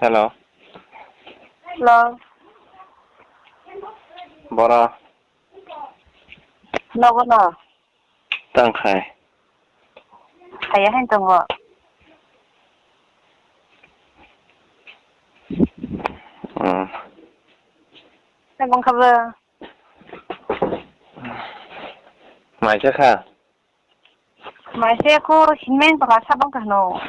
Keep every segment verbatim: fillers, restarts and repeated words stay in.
Hello. Hello. Bora. Nogo no. Tang khai. Kaya hen tongo. Hmm. Sabang kaba. Maisa kha. Maisa ko sinmeng baka sabang kano.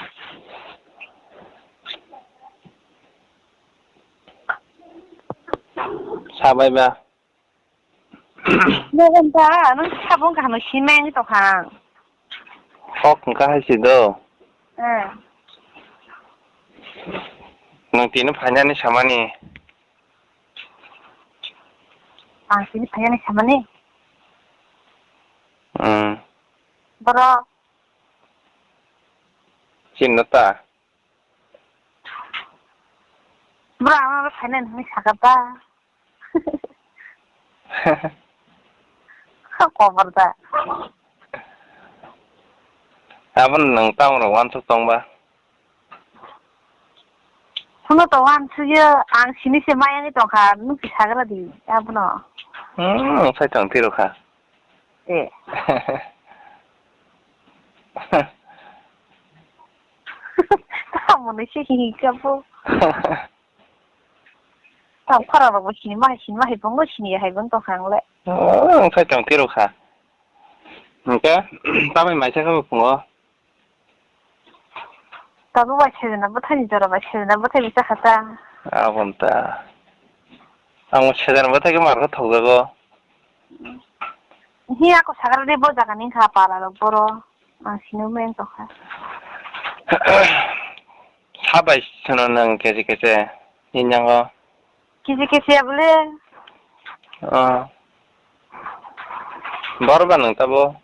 Sabai ba. Nogon ta, nang sabong kaham sinmeng tokha. Kok hwnkha hai si do. Eh. Nang tini phainani samani. Ang tini phainani samani. Hmm. Boro. Chin no ta. Bro, ang aro phainani hinwi sakha ta. Koborda. Aboni nwng tamrok uansuk tongba? Hwnno to uansukya, ang sini se mayangwi tongkha, nwng si sagra di, abono. Hmm, nwng sai tong tiro kha. Eh. Tamoni se hingka bo. Tam khara rok bo sini ma hai, sini ma hai, bongo sini hai, bong tong khang le. Oh, ang sai tong tiro kha. Hingke, tamai maisa kha bo phungo. Tabuk bai sejana bwthai ni jora bai sejana bwthai bisa kha ta. Abon ta. Ang sejana bwthai khe mar kha thokjago. Hi ako sagra de bo jaga ni kha para rok boro. Ang sini men to kha. Sabai sono nang kesi kesi. Ni nyango. Kesi kesi abule. Ah. Bor ba nang tabo.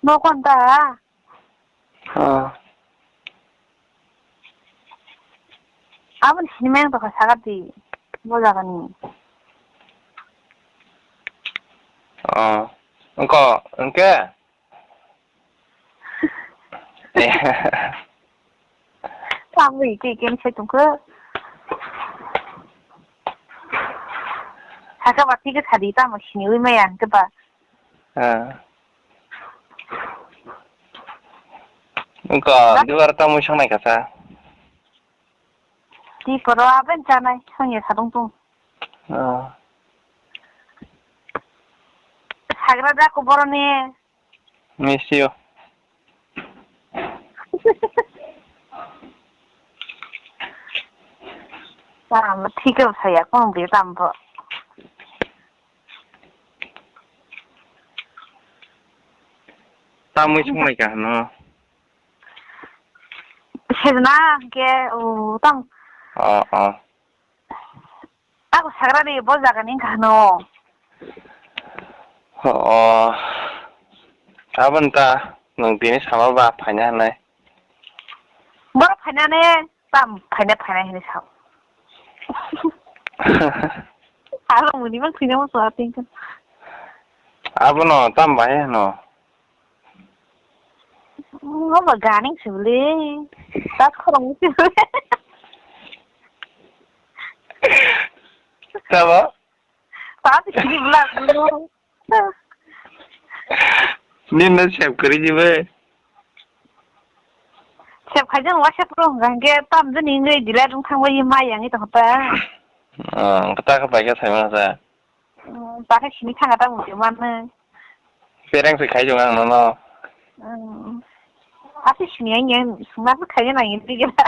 Bo konta. Ah. Aboni sini meng tokha sagati bo jagani. Ah. Engko, engke? Tamwi ke kem se tungko. Saka bati ke sadi tamo sini wi maya ke ba. Ah. Engko, duar tamo sangnai kasa. Ti poro aben chanai, songya sadong tung. Ah. Sagra da ko boroni. Miss you. Tam thik khe saya kong de tam bo. Tamwi songlai ka hano. Sejna ke o tam. Oh, oh. Ako sagra de bo jaga ni khano. Oh. Abon ta nwng tini sama ba phaina hanai. Bo phaina ne tam phaina phaina hini sao. Alo muni mang phaina mo so ating kan. Abono tam bai no. Omo ganing sibli. Ta khorong sibli. Tabo? Ta sibli bla. Nini sep kori jibe. Sep khaijang wa sep rong gangge tam jani ngai dila rung thangbai ma yang ito ta. Ah, kata ka bai ka sai ma sa. Hmm, ta khe sini thanga ta mujung mano. Pereng se khai jong ang nono. Hmm. Asi sini ang yang sungna khai jang ang ini gila.